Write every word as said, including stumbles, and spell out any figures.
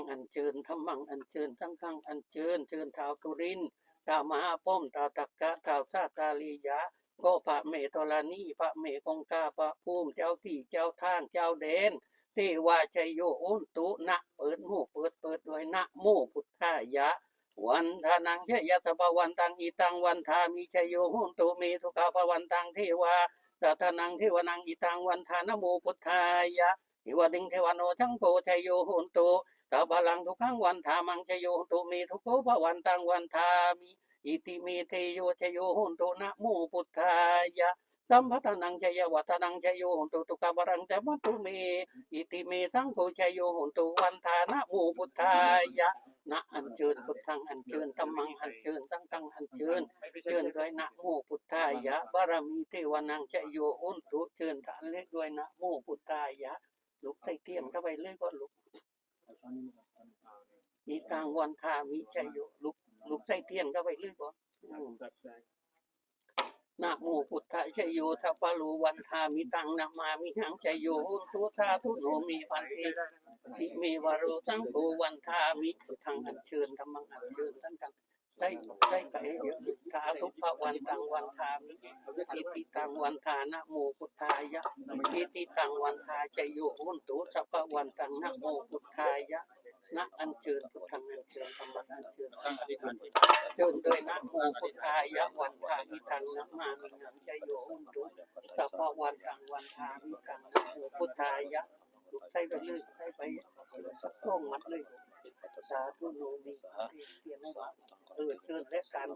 ອັນເຊີນທຳມັງ ອັນເຊີນສັງຄັງ ອັນເຊີນ ເຊີນທ້າວສຸລິນ ທ້າວມະຫາພົມ ທ້າວທັກກະ ທ້າວສາຕາລິຍະ ກໍພະແມ່ທໍລະນີ ພະແມ່ຄົງຄາ ພະພູມ ເຈົ້າທີ່ເຈົ້າທາງ ເຈົ້າແດນ ເທວາ ໄຊໂຍ ໂຫນຕຸ ນະ ເປີດໝູ່ ເປີດ ເປີດດ້ວຍ ນະໂມ ພຸດທາຍະ ວັນທະນັງ ໄຊຍະ ສັບພະວັນຕັງ ອິຕັງ ວັນທາມິ ໄຊໂຍ ໂຫນຕຸ ເມ ສຸຂະພະວັນຕັງ ເທວາ ສະຖານັງ ເທວະນັງ ອິຕັງ ວັນທາ ນະໂມ ພຸດທາຍະ ເທວະລິງ ເທວະໂນ ສັງໂຄ ໄຊໂຍ ໂຫນຕຸ ສັບພະລັງ ສຸຂັງ ວັນທາມັງ ໄຊໂຍ ໂຫນຕຸ ເມ ສຸໂຂ ພະວັນຕັງ ວັນທາມິ ອິຕິເມ ເທໂຍ ໄຊໂຍ ໂຫນຕຸ ນະໂມ ພຸດທາຍະ ສັມປະທານັງ ໄຊຍະວັດທະນັງ ໄຊໂຍ ໂຫນຕຸ ສຸຂະພະລັງ ສັບພະວັນຕຸ ເມ ອິຕິເມ ສັງໂຄ ໄຊໂຍ ໂຫນຕຸ ວັນທາ ນະໂມ ພຸດທາຍະ ນະ ອັນເຊີນ ພຸດທັງ ອັນເຊີນ ທຳມັງ ອັນເຊີນ ສັງຄັງ ອັນເຊີນ ເຊີນດ້ວຍ ນະໂມ ພຸດທາຍະ ບາລະມີ ເທວະນັງ ໄຊໂຍ ໂຫນຕຸ ເຊີນທະເລດ້ວຍ ນະໂມ ພຸດທາຍະ ລຸກໃສ່ຕຽງເຂົ້າໄປເລີຍ ບໍ່ລຸກ ອິຕັງ ວັນທາມິ ໄຊໂຍ ລຸກ ລຸກໃສ່ຕຽງເຂົ້າໄປເລີຍ ບໍ່ ອືມ ນະໂມ ພຸດທາ ໄຊໂຍ ສັບພະໂລ ວັນທາມິ ຕັງ ນະມາມິ ຫັງ ໄຊໂຍ ໂຫນຕຸ ສາທຸ ໂນ ເມ ພັນເຕ ຕິ ເມ ວະໂຣ ສັງໂຄ ວັນທາມິ ພຸດທັງ ອັນເຊີນ ທຳມັງ ອັນເຊີນ ສັງຄັງ ໃສ່ ໃສ່ໄປ ສາທຸ ພະວັນຕັງ ວັນທາມິ ສິດທິຕັງ ວັນທາ ນະໂມ ພຸດທາຍະ ສິດທິຕັງ ວັນທາ ໄຊໂຍ ໂຫນຕຸ ສັບພະວັນຕັງ ນະໂມ ພຸດທາຍະ ນະ ອັນເຊີນ ພຸດທັງ ອັນເຊີນ ທຳມັງ ອັນເຊີນ ເຊີນດ້ວຍ ນະໂມ ພຸດທາຍະ ວັນທາມິ ຕັງ ນະມາມິ ຫັງ ໄຊໂຍ ໂຫນຕຸ ສັບພະວັນຕັງ ວັນທາມິ ຕັງ ນະໂມ ພຸດທາຍະ ໃສ່ໄປເລີຍ ໃສ່ໄປ ສອງມັດເລີຍ ສາທຸ ໂນ ເມ ພັນເຕ ເອີ ເຊີນແລະ ການ